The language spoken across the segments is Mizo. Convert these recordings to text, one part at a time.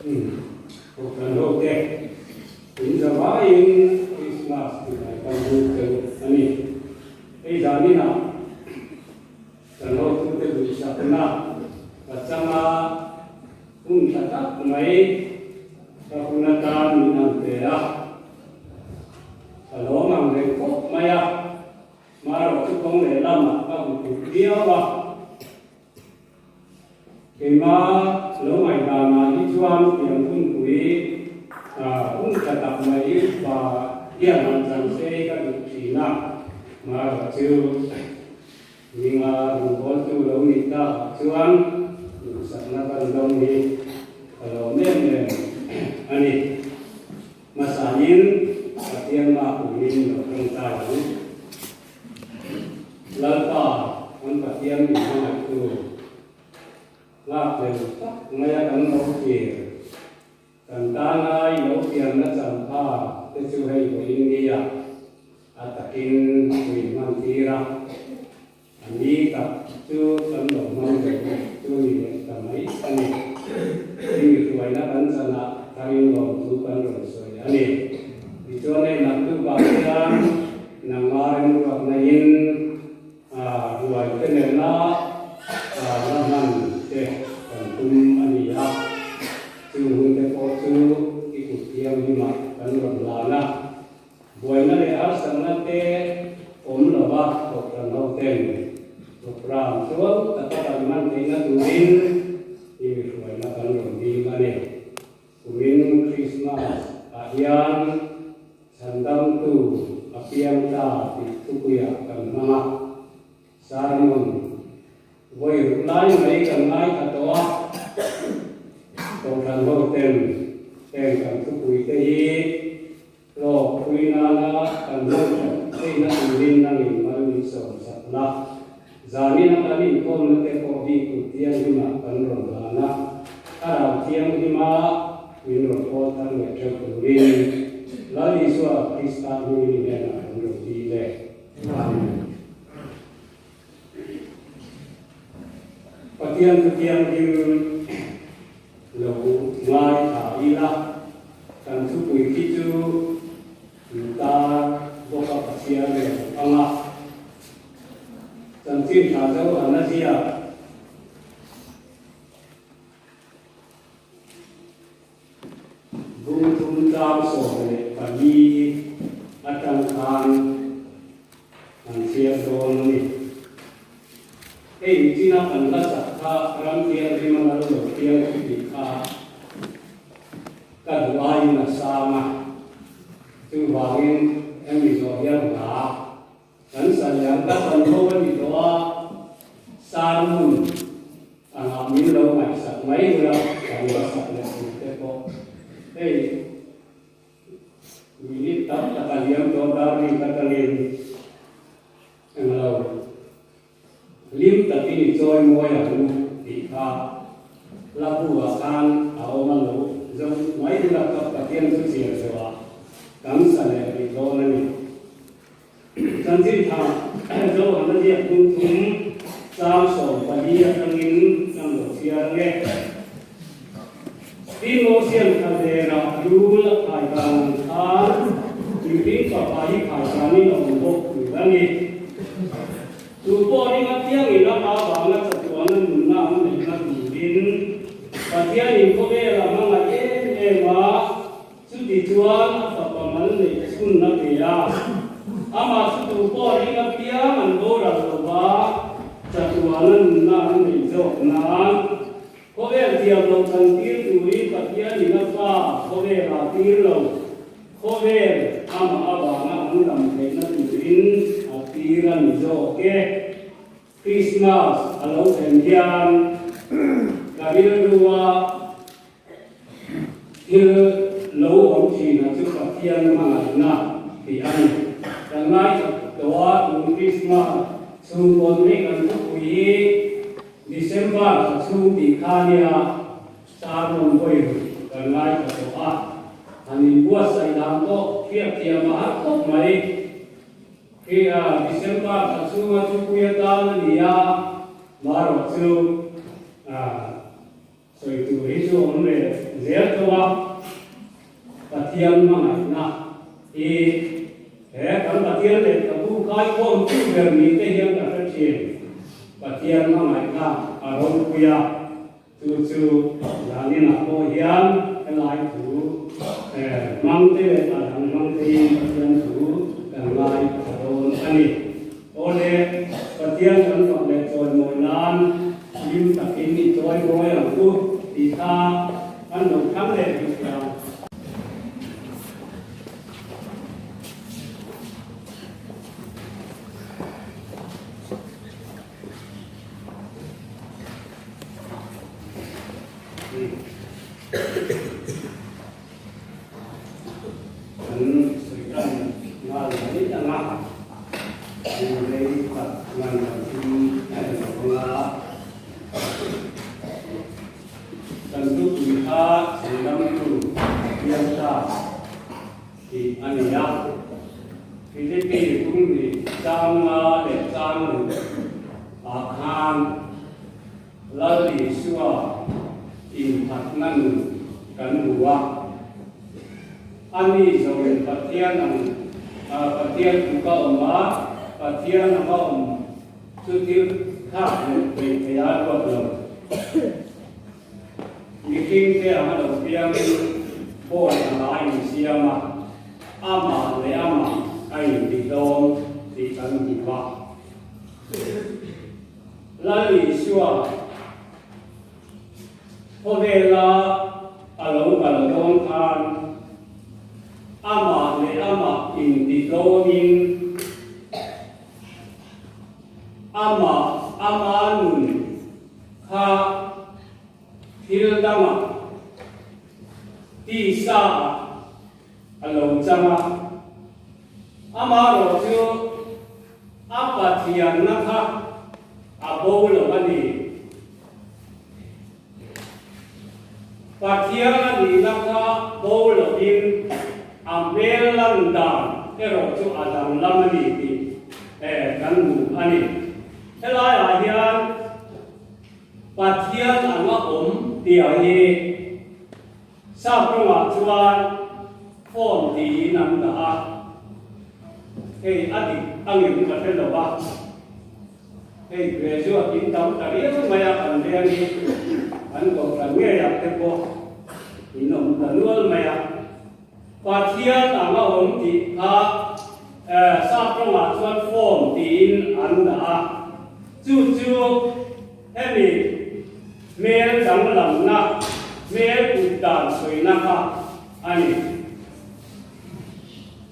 Kohhran ho te in zavaiin Krismas tihmai kan buk deuh a ni. Hei zaninah kan hotute duhsakna ka changa hun tha tak mai ka hun atan min han pe a, ka lawm ang reng khawp mai a, marawh chu kawng lehlamah ka hmu duh viau a. Keimah lo ngaihdanah hi chuan pian hunpui hun tha tak mai pa hian han chan se ka duh thin a, marawh chu ninga rawngbawltu lo nih takah chuan duhsakna kan dawng hi ka lawm em em a ni. Hmasain Pathian makpuiin lo tawngtai ang. Lalpa, kan Pathian min hmangaihtu, nghakhlel tak maia kan lo thlir, kan tana i lo pianna champha te chu hei vawiin nia a takin min hman tir a, a ni tak chu kan lo hmang ve bawk chu ni leh ta mai a ni. I mi hruaina kan chanah tharin lawmthu kan rawn sawi a ni. Tichuan hei naktukah hian Nangma remruatna in ruai te nena la hman te kan tum a ni a, chung hun te pawh chu i kut thianghlimah kan rawn lan a, buaina leh harsatna te awm lova kohhran ho ten programme tluang taka kan hman theihna turin i mi hruaina kan rawn dil a ni. Kumin Krismas ah hian Chhandamtu a piang ta tih thupuiah kan hmang a, sermon vawi ruk lai mai kan ngaithla tawh a, Kohhran ho ten heng kan thupui te hi hlawk phui nana kan hman that theihna turin nangin mal min sawm sak la, zanin a kan inkhawmna te pawh hi kut thianghlimah kan rawn hlan a, Thlarau thianghlim-a min rawn haw thar leh theuh turin Lal Isua Krista hmingin i hnenah kan rawn dil e. Amen. Pathian thu thianghlim lo ngaithla ila, kan thupui khi chu Tar bawka Pathian leh anga chanchin tha zo an a ziak. Bung thum tlang 14 atang khan an chhiar dawn a ni. Hei nichina kan hla sak kha ram thianghlim a lal lo thiang chu tih kha ka duh aiin a sang a, chuvangin hemi zawh hian hla Kan saliang ka chanvo a ni tawh a, sermon angah min lo ngaihsak mai ula kan va sak leh tur te pawh hei minute tam tak a liam tawh dar rik atangin englo hlim takin i chawi mawi ang u tih kha hla bu ah khan a awm a lo zo mai ula ka Pathian chu chhiar zawhah kan sa leh rih dawn a ni. Chanchin tha Johan a ziak hnung thum chang 14 atangin kan lo chhiar ang e. Tin Mosian thlalerah rul a khai dan ang khan mihring fapa hi khai danin a awm bawk tur a ni. Tu pawh ring apiangin ama vanga chatuana nunna an neihna turin Pathianin khawvelah hmangaih em em a, Chuti chuan a fapa mal neih chhun a pe a, amah chu tu pawh ring apiang an boral lo va, chatuana nunna an neih zawk nan. Khawvel thiam loh chan tir turin Pathianin a fa khawvel ah tir lo, khawvel amah avanga an dam theihna turin a tir a ni zawk e. Krismas a lo thlen hian ka rilrua Thil lo awm thin a chu Pathian hmangaihna tih a ni. Kan ngaithla tawh a, tun Krismas chhungkawn mai kan thupui hi December thla chhung tih kha nia sermon vawi ruk kan ngaithla tawh a, han inbuatsaih dan pawh hriatthiam a har khawp mai. Khi a December thla chhunga thupui atan a ni a, marawh chu. Sawi tur hi chu awm leh zel tho a, Pathian hmangaihna hi he kan Pathian lehkhabu kaikhawm tu ber ni te hian ka hre thin. Pathian hmangaihna a ropui a, chu chu zaninah pawh hian helai thu hmang te leh a dang hmang teiin Pathian thu kan ngai tha dawn a ni. Awle, Pathian kan fak leh chawimawi nan hlim takin i chawimawi ang u tih kha an lo thlang leh bik ang. Kan sawi tan nghal mai ang a, hmun rei tak ngan kan thim a en lo ang a, kan thupui kha chhandamtu Pathian ta tih a ni a, Philippi Pumni chang nga leh chang ruk ah khan Lal Isua inphatna nun kan hmu a, ani zoin Pathian ang Pathian tluk a awm a, Pathian anga awm chu thil thlak leh theih theih a ruat lo. Mihringte anga lo piangin bawi anga a insiam a, amah leh amah a intihlawm tih kan hmu a. Lal Isua khawvela a lo kal dawn khan amah leh amah intitlawmin amah ama nun kha thil dangah tisa ah a lo chang a, amaherawh chu a Pathianna kha a bo lo a ni. Pathian a nihna kha bo lovin a hmel lan dan erawh chu a danglam a ni tih kan hmu a ni. Helaiah hian Pathian anga awm tih hi Sap rawngah chuan phone tiin an dah a, hei a dik angin ka hre lo a, hei graduate in tam ta riau mai a kan veng hi an kohhran ngei ah te pawh in awm ta nual mai a, Pathian anga awm tih kha sap rawngah chuan phone tiin an dah a, chu chu hemi Hmel danglamna, hmel kut dan sawina kha a ni.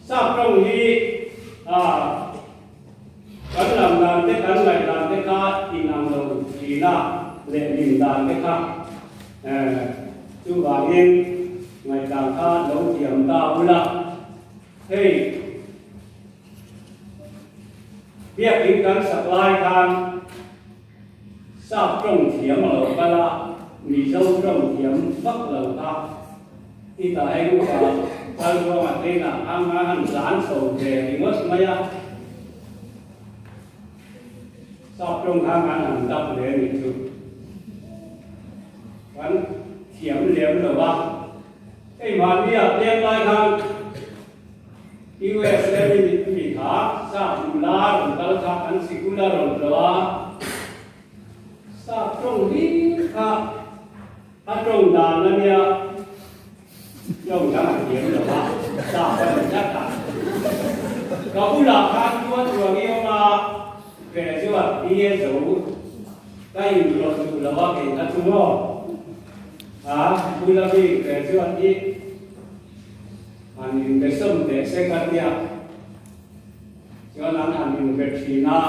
Sap tawng hi kan lam dan te, kan ngaih dan te kha inang lo thin a, lehling dan te kha chuvangin ngaihdan kha lo thiam ta ula. Hei biakin kan sak lai khan Sap tawng thiam a lo kal a, Mizo tawng thiam vak lo kha i ta hei upa kal ruangah teinah ang a han tlan chho ve ringawt mai a, Sap tawng khan an han dap ve a nih chu. Kan thiam lem lo a, hei mahni ah tlem lai khan USA mi mi kha sap nula rawn kal kha an sikul a rawn tlawh a, sap tawng hlir kha a tawng dan a nia, tawng dang a thiam lo a, sap a ni tlat a. Ka bulah khan chuan ruang i awm a, graduate BA zo ka inrawlh duh lo a kei kha chu maw, a bula mi graduate hi Han inbe sawm teh se ka tia chuan an han inbe thin a,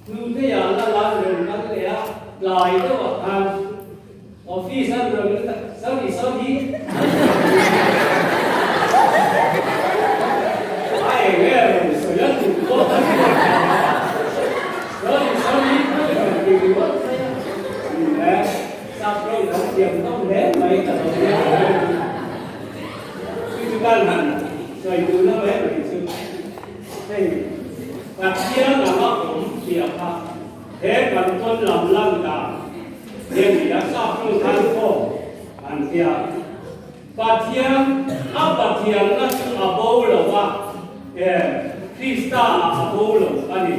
Hnuhleiah la lan rawn kal leh a, tlai deuhah khan office an rawn sorry sorry a eng nge rawn sawi a duh pawh a hriat loh a, sorry sorry kha rawn ti ringawt mai a, eh. Sap rawng kan thiam hlawm hle mai ka lo nia ang em? Chu chu kan han sawi duhna mai mai chu hei Pathian anga awm tih a kha he kan pawn lam lan dan. hi a ni a, sap ṭawng khan form an tia. Pathian a Pathianna chu a bo lo a, Krista ah a bo lo a ni.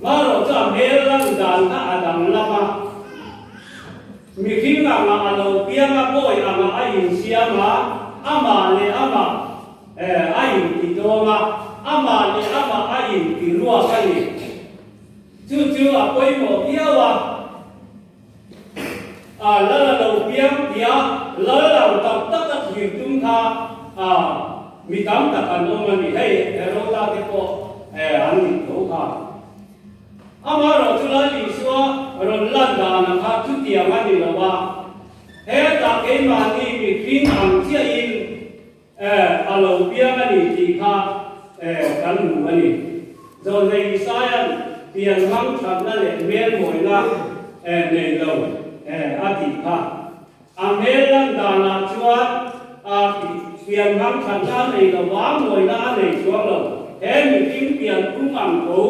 Marawh chu a hmel lan dan kha a danglam a, mihring anga a lo piang a, bawi anga a insiam a, amah leh amah a intitawm a, amah leh amah a intiruak a ni. Chu chu a pawimawh viau a. A lal a lo piang tia lal lo tak tak a thlir tum kha a mi tam tak an awm a ni. Hei Heroda te pawh an nih tho kha. Amaherawh chu Lal Isua rawn lan dan kha chutiang a ni lo a, hetah keimahni mihring ang chiahin a lo piang a ni tih kha kan hmu a ni. Zawlnei Isaia'n pian hmang thatna leh hmel mawina nei lo a tih kha. A hmel lan danah chuan a pian hmang thatna a nei lo va, mawina a nei chuang lo. He mihring pian phung ang tho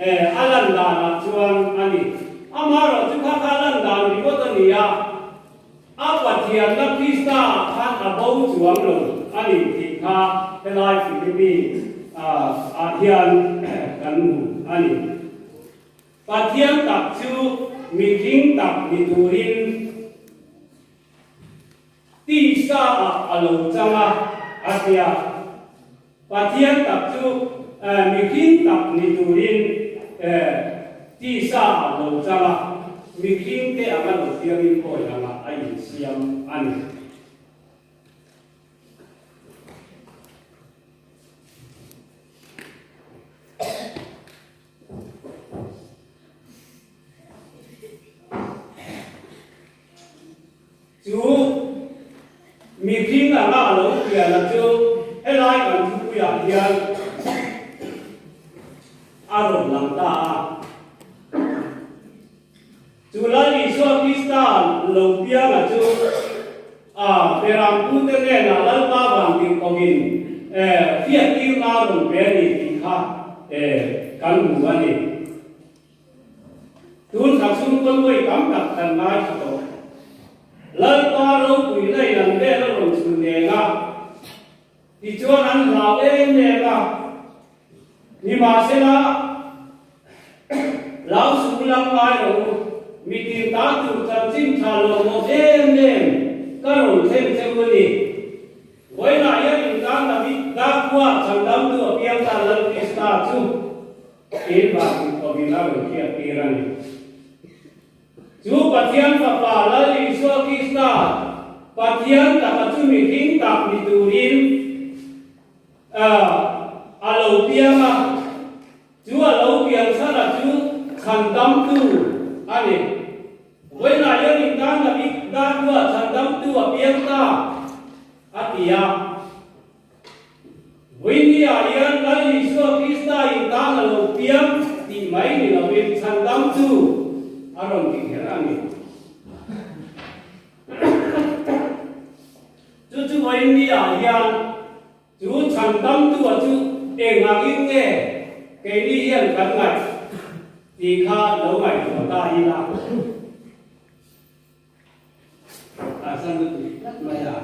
a lan danah chuan a ni. Amaherawh chu kha kha lan dan ringawt a ni a. A Pathianna Krista ah khan a bo chuang lo a ni tih kha helai Philippi ah hian kan hmu a ni. Pathian tak chu mihring tak ni turin tisa ah a lo chang a, a tia. Pathian tak chu mihring tak ni turin tisa ah lo chang a, mihring te anga lo piangin awi anga a insiam a ni. Chu mihring anga a lo pian a chu helai kan thupuiah hian a rawn lang ta a. Chu Lal Isua Krista lo piang a chu a Berangpute hnenah Lalpa vantirhkohin hriattirna a rawn pe a ni tih kha kan hmu a ni. Tun thla chhung pawn vawi tam tak kan ngaithla tawh. Lalpa ropui na in an vel a rawn chhun eng a, tichuan an hlau em em a. Nimahsela, hlau suh lam ngai lo u, mitin ta tur chanchin tha lo maw em em ka rawn thlen che u a ni. Vawiinah hian intan David Dakhua chhandamtu a piang ta Lal Krista chu In vah tih kawmin a rawn hriat tir a ni. Chu Pathian Fapa Lal Isua Krista, Pathian taka chu mihring tak ni turin a lo piang a, chu a lo pian chhan a chu chhandamtu a ni. Vawiinah hian intan David Dakhua chhandamtu a piang ta a ti a. Vawinia hian Lal Isua Krista in tan a lo piang tih mai ni lovin chhandam chu a rawn ti kher a ni. Chu chu Vawinia hian chu chhandamtua chu eng angin nge keini hian kan ngaih tih kha lo ngaihtuah ta ila. A san lutuk tlat mai a.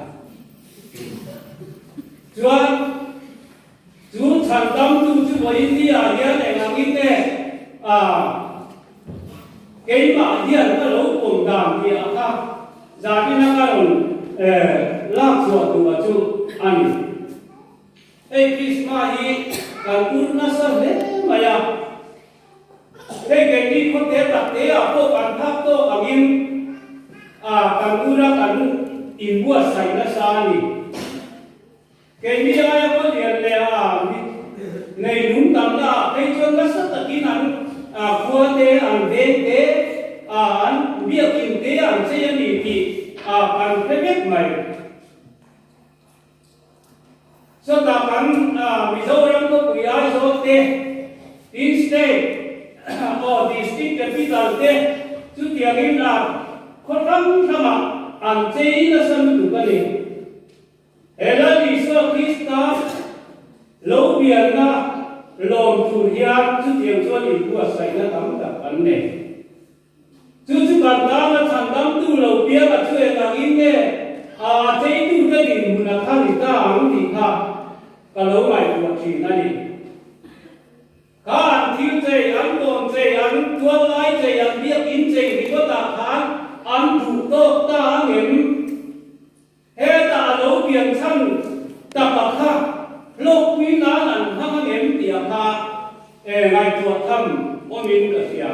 Chuan chu chhandamtu chu vawiin ni ah hian eng angin nge a keimah hian ka lo pawm dan tih ah kha zanin a ka rawn lak chhuah duh a chu a ni. Hei Krisma hi kan ur nasa hle mai a. Hei keini khawte tak te ah pawh kan phak tawk angin a kan ura kan inbuatsaih nasa a ni. Keini aia khaw lian leh a nei lung tamna ah phei chuan nasa takin an khua te, an veng te, an biakin te an chei a ni tih kan hre vek mai. Chutah kan Mizoram khawpui Aizawl te, tin state aw district capital te chutiangin khaw hrang hrangah an chei nasa lutuk a ni. He Lal Isua Krista lo pianna lawm tur hian chutiang chuan inbuatsaihna tam tak an nei. Chu chu. kan tana chhandamtu lo piang a chu eng angin nge a cheitute dinhmun a kha ni ta ang tih kha ka lo ngaihtuah thin a ni. Kha an thil chei, an tawn chei, an tual lai chei, an biakinn chei ringawtah khan an duh tawk ta angem? Hetah a lo pian chhan taka kha hlawkpui nan an hmang angem tih a kha e ngaihtuah tham awmin ka hria.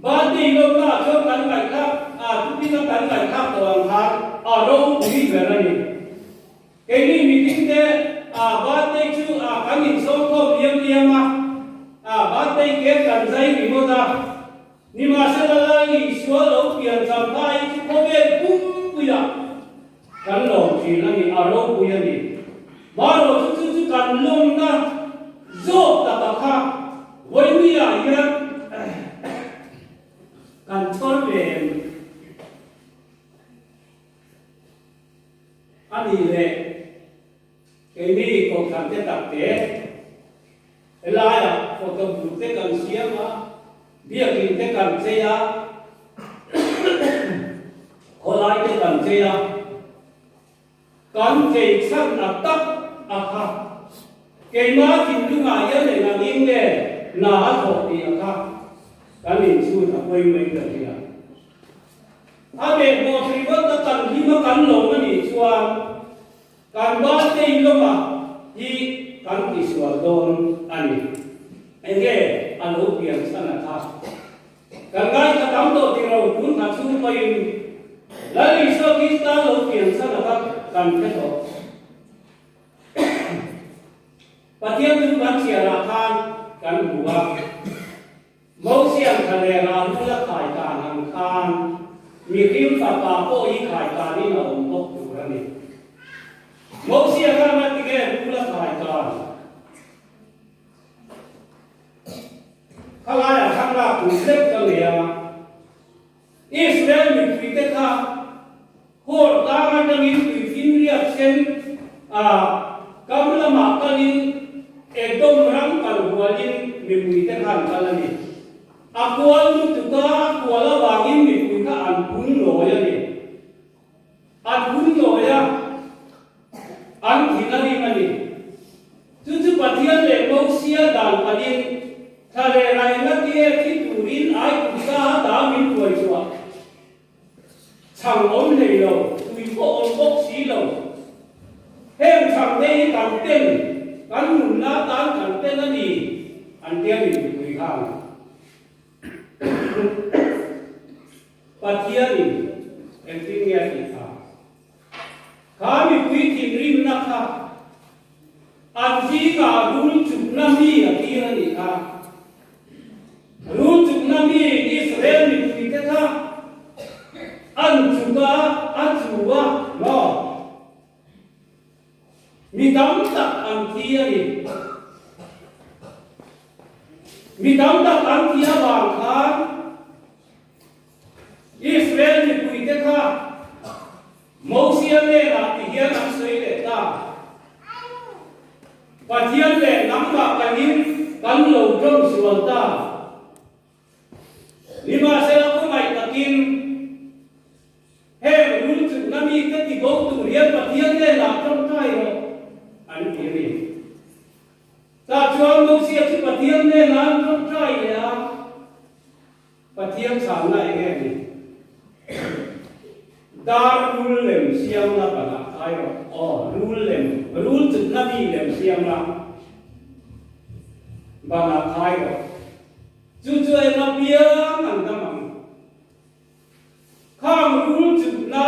Birthday lawmna ah chuan kan ngaihthlak a tupin a kan ngaihthlak tawh ang khan a ropui ber a ni. Keini mihring te a birthday chu a kan insawmkhawm liam liam a, a birthday cake kan zai ringawt a. Nimahsela Lal Isua lo pian cham hma hi chu khawvel pumpuiah kan lawm thin a ni, a ropui a ni. Marawh chu chu chu kan lawmna zawk taka kha vawinia hian kan chhawr ve em? A nih leh keini kohhran te tak te helaiah photo booth te kan siam a, biakin te kan chei a, khawlai te kan chei a, kan chei chhan a tak a kha keimah thinlungah hian eng angin nge na a thawh tih a kha kan inchhut a pawimawh in ka hria. A behbawh ringawt a kan hlim a kan lawm a nih chuan kan birthday lawma hi kan tisual dawn a ni. Enge a lo pian chhan a kha? Kan ngaithla tam tawh tih ro tun kha chhung pawhin Lal Isua Krista lo pian chhan a kha kan hre tawh. Pathian chu kan chhiarah khan kan hmu a. Mosian thlalera rul a khai dan ang khan mihring fapa pawh hi khai danin a awm bawk tur a ni. Mosia khan a ti nge rul a khai dan? Khalaiah khan lak tur zeuh ka nei a. Israel mipuite kha Hor tlang atangin tuifinriat sen a kam lamah kalin Edom ram kal hualin mipuite kha an kal a ni. A kual lutuk a, a kual avangin mipui kha an phun lawi a ni. An phun lawi a, an thin a rim a ni. Chu chu Pathian leh Mosia dan kalin thla leh raihna tia thi turin Aigupta a dah min hruai chhuah. Chhang awm hlei lo, tui pawh awm bawk si lo. Heng chhang te hi kan ten, kan nunna atan kan ten a ni, an tia ni mipui khan. Pathianin engtin nge a tih kha? Kha mipui thinrimna kha an zingah rul chukna mi a tir a nih kha. Rul chukna mi Israel mipuite kha an chuk a, a chu a maw? Mi tam tak an thi a ni. Mi tam tak an thi avang khan Israel mipuite kha Mosia hnenah ti hian an sawi leh ta, Pathian leh nangmah kanin kan lo tawng sual ta. Nimahsela khawngaih takin heng rul chukna mite ti bo tur hian Pathian hnenah tawngtai rawh an ti a ni. Tah chuan Mosia chu Pathian hnenah an tawngtai leh a. Pathian chhanna eng nge ni? Dar rul lem siamna banah khai rawh. Aw, rul lem, rul chutna mi lem siamna banah khai rawh. Chu chu eng apiang an dam ang. Khang rul chutna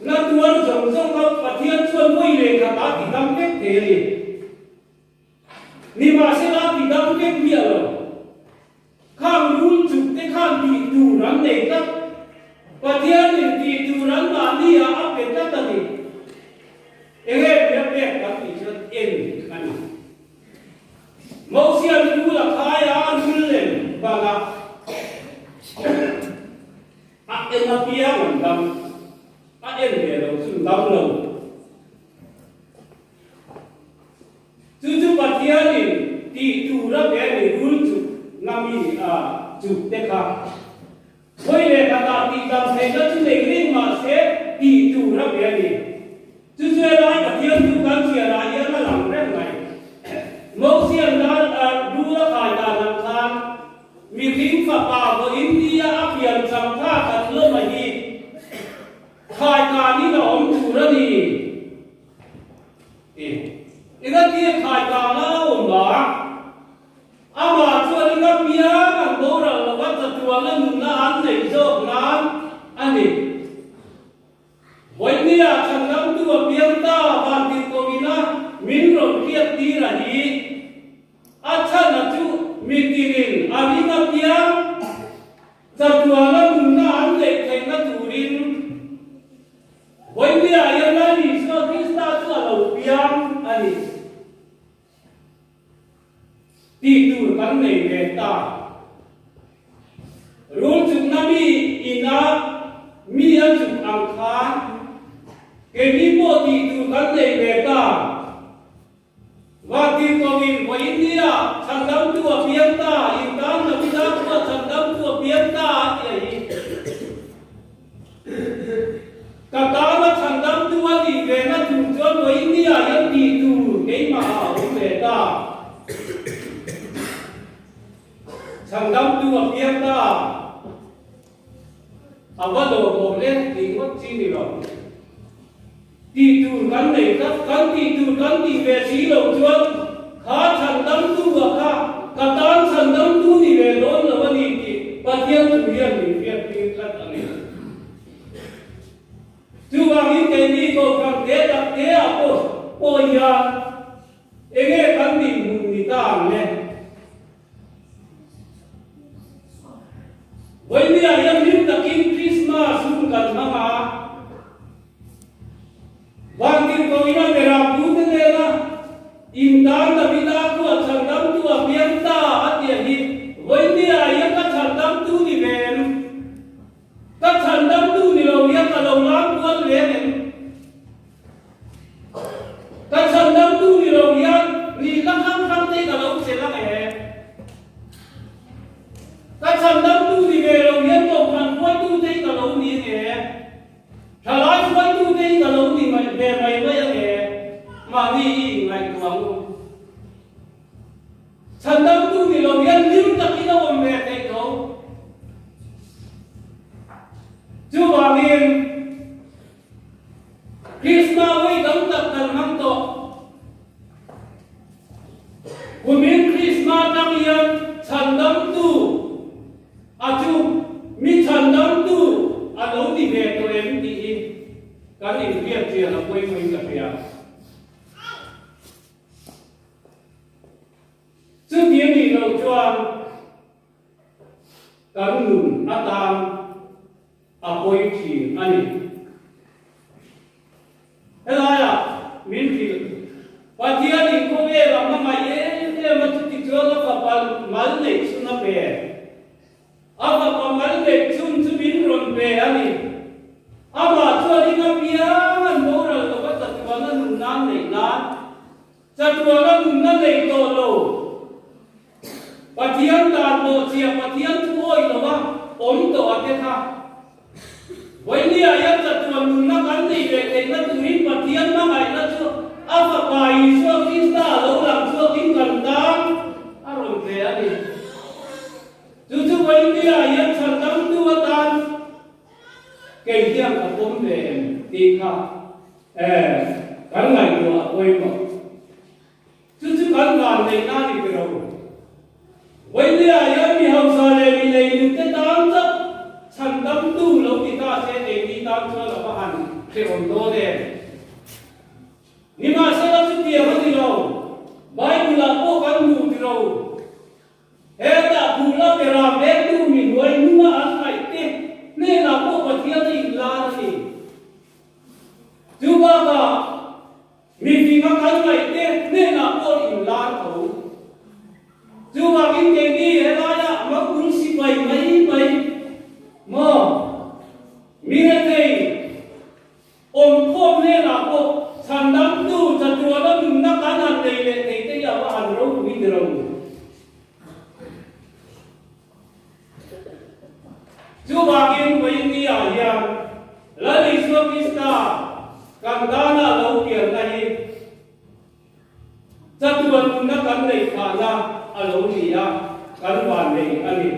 na tuar zawng zawng kha Pathian chuan vawi leh khat a ti dam vek thei a ni. Nimahsela ti dam vek miah lo. Khang rul chuk te khan tih tur an nei tlat. Pathianin tih tur an mahni ah a pe tlat a ni. Enge bia pek kan tih chuan en a ni. Mosian rul a khai a, rul lem bang a, a en apiang an dam, a en ve lo chu an dam lo. Chu chu Pathianin tih tura pe a ni rul chuk na mi a chuk te kha. Vawi leh khatah tihdam theihna chu nei reng mah se tih tur a pe a ni. Chu chu helai Pathian chu kan chhiarah hian a lang reng mai. Mosian dan rul a khai dan ang khan mihring fapa vawiin nia a pian cham kha kan lawm a hi khai kanin a awm tur a ni. Ti. Engatinge khai kanga a awm a? Amah chuan in a piang an boral lo a, chatuana nunna an neih zawk nan a ni. Vawinia chhandamtu a piang ta vantirhkohina min rawn hriat tir a hi. A chhan a chu mitinin a ring a piang chatuana nunna an neih theihna turin vawinia hian Lal Isua Krista chu a lo piang a ni. Tih tur kan nei ve ta. Rul chukna mi ina mi a chuk ang khan keini pawh tih tur kan nei ve ta. Vantirhkohin vawiin nia chhandamtu a piang ta, intan Davida khua chhandamtu a piang ta a ti a hi. Ka tana chhandamtu a nih ve na tur chuan vawiin nia hian tih tur keimah ah a awm ve ta. Chhandamtu a piang ta. A va lawmawm e tih ngawt chi ni lo. Tih tur kan nei tlat, kan tih tur kan tih ve si lo chuan kha chhandamtu ah kha ka tan chhandamtu ni ve dawn lo a ni tih Pathian thu hian min hriat tir tlat a ni. Chuvangin keini Kohhran te tak te ah pawh pawh hian enge kan dinhmun ni ta ang le? Vawinia hian hlim takin Krismas hun kan hmang a. Vantirhkohin a berahpute nena intan Davida chu a chhandamtu a piang ta a tia hi vawinia hian ka chhandamtu ni ve em? Ka chhandamtu ni lo hian ka lo lam kual ve em? Ka chhandamtu ni lo hian nihna hrang hrang te ka lo che lang e. Ka chhandamtu ni ve lo hian kohhran hruaitu te hi ka lo ni ang e. Thalai hruaitu te hi ka lo ni mai ve mai mai ang e. Mahni i inngaihtuah ang u. Chhandamtu ni lo hian hlim takin a awm ve theih tho. Chuvangin. Krishna vawi tam tak kan hmang tawh. Kumin Krishna tang hian chhandamtu a chu mi chhandamtu a lo ni ve tawh em tih hi kan inhriat chian a pawimawhin ka hria. Chuti a nih loh chuan kan nun atan a pawi thin a ni. Helaiah min hrilh, Pathianin khawvel a hmangaih em em a, chuti chuan a fapa mal neih chhun a pe. A fapa mal neih chhun chu min rawn pe a ni. Amah chuan in a piang an boral lova chatuan a nun nan neih nan, chatuan a nunna nei tawh lo. Pathian dan bawhchhia Pathian thu awih lo a awm tawh a te kha. Vawinia hian chatuan nunna kan nei ve theihna turin Pathian hmangaihna chu a Fapa Isua Krista a lo lang chhuakin kan tan a rawn ve a ni. Chu chu vawinia hian chhandamtu atan kei hian ka pawm ve em tih kha kan ngaihtuah a pawimawh. Chu chu kan van neih na ni tiro. Vawinia hian mi hausa leh mi leinute tan chauh chhandamtu lo ti ta se keini tan chuan a va han hrehawm dawn em. Nimahsela chutiang a ni lo, Bible-ah pawh kan hmu tiro. Hetah phula bera vengtu mi hnuai hnunga an ngaih te hnenah pawh Pathian a inlar a ni. Chu bakah Mifing a kal ngaih te hnenah pawh in lar tho. Chuvangin keini helaiah mangkung sipai mai mai maw mi rethei awmkhawm hnenah pawh chhandamtu chatuana nunna kan han nei leh thei te hi a va han ropui ti lo. Chuvangin vawiin-ni-ah hian Lal Isua Krista kan tana lo pianna hi chatuan nunna kan neih phahna a lo ni a, kan vannei a ni.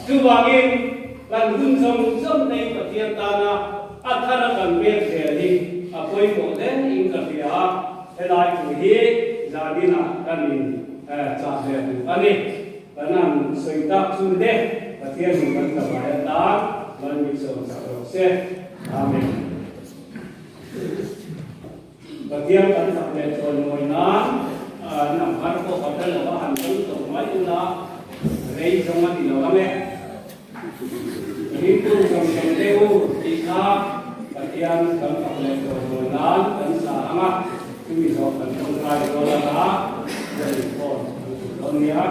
Chuvangin kan hun zawng zawng nei Pathian tana a thara kan pek zel hi a pawimawh hle in ka hria a, helai thu hi zaninah kan in chah ve duh a ni. Kan han sawi tak chu le, Pathian in kan tlavai atan malmitsawm chak rawh se. Amen. Pathian kan fak leh chawi mawi nan number pawh ka hre lo a, han kal tawh mai ula rei zawng a ni lo ang e. Ringtu zawng zawng te u tih kha Pathian kan fak leh chawi mawi nan kan sa ang a, chumi zawh kan tawngtai rual anga ka inkhawm kan tur dawn nia.